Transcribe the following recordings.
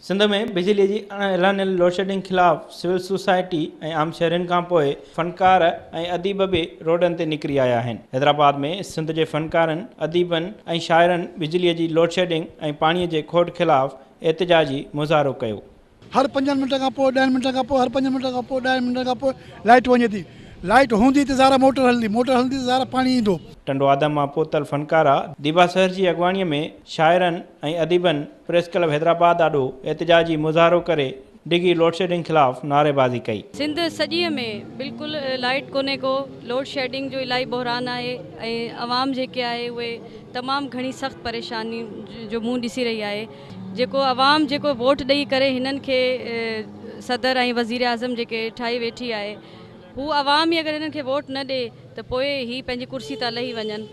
سنڌ ۾ بجلي جي اڻ اعلانيل لوڊشيڊنگ خلاف سول سوسائٽي ۽ عام شهرين کانپوء فنڪار ۽ اديب به روڊن تي نڪري آيا آهن. حيدرآباد ۾ سنڌ جي فنڪارن، اديبن ۽ شاعرن بجلي جي لوڊشيڊنگ ۽ پاڻي جي کوٽ خلاف احتجاجي مظاهرو ڪيو. هر پنجن منٽن کان پوء ڏهن منٽن کان پوء هر پنجن منٽن کان پوء ڏهن منٽن کان پوء لائيٽ وڃي ٿي. لائيٽ هوندي ته ظاهر آهي موٽر هلندي، موٽر هلندي ته ظاهر آهي پاڻي ايندو. ٽنڊو آدم مان پهتل فنڪارا ديبا سحر جي اڳواڻي ۾ شاعرن ۽ اديبن پريس ڪلب حيدرآباد آڏو احتجاجي مظاهرو ڪري ڊگهي لوڊشيڊنگ خلاف نعريبازي ڪئي. سنڌ سڄيء ۾ بلڪل لائيٽ ڪونهي ڪو، لوڊشيڊنگ جو الاهي بحران آهي ۽ عوام جيڪي آهي اهي تمام گهڻي سخت پريشاني جو منهن ڏسي رهي آهي جيڪو عوام جيڪو ووٽ ڏئي ڪري هنن کي صدر ۽ وزيراعظم جيڪي ٺاهي ويٺي آهي هو عوام ئي اگر هنن کي ووٽ نه ڏي ته پوء هي پنهنجي ڪرسي تان لهي وڃن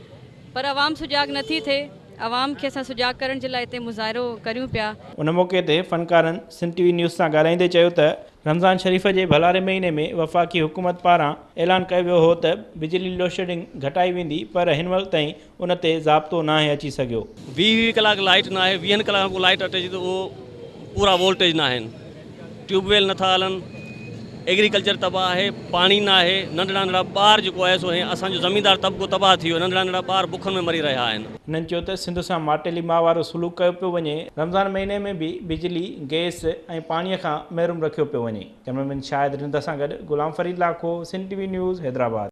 پر عوام سجاڳ نه ٿي ٿئي عوام کي اسان سجاڳ ڪرڻ جي لاء هتي مظاهرو ڪريون پيا. ان موقعي تي فنڪارن سنڌ ٽي وي نيوز سان ڳالهائيندي چيو ته رمضان شريف جي ڀلاري مهيني ۾ وفاقي حڪومت پاران اعلان ڪيو ويو هو ته بجلي لوڊشيڊنگ گهٽائي ويندي پر هن مهل تائين ان تي ضابطو ناهي اچي سگهيو. ويهه ويهه ڪلاڪ لائيٽ ناهي، ويهن ڪلاڪن کان پوء لائيٽ اچي ٿي ته اهو پورا وولٽيج ناهن، ٽيوب ويل نٿا هلن، ايگريڪلچر تباهه آهي، پاڻي ناهي، ننڍڙا ننڍڙا ٻار جيڪو آهي سو اسان جو زميندار طبقو تباهه ٿي ويو، ننڍڙا ننڍڙا ٻار بکن ۾ مري رهيا آهن. هنن چيو ته سنڌ سان ماٽيلي ماء وارو سلوڪ ڪيو پيو وڃي، رمضان مهيني ۾ به بجلي، گئس ۽ پاڻي کان محروم رکيو پيو وڃي. ڪئميرا مين شاهد رند سان گڏ Ghulam Farid Lakho, Sindh T V news, Hyderabad.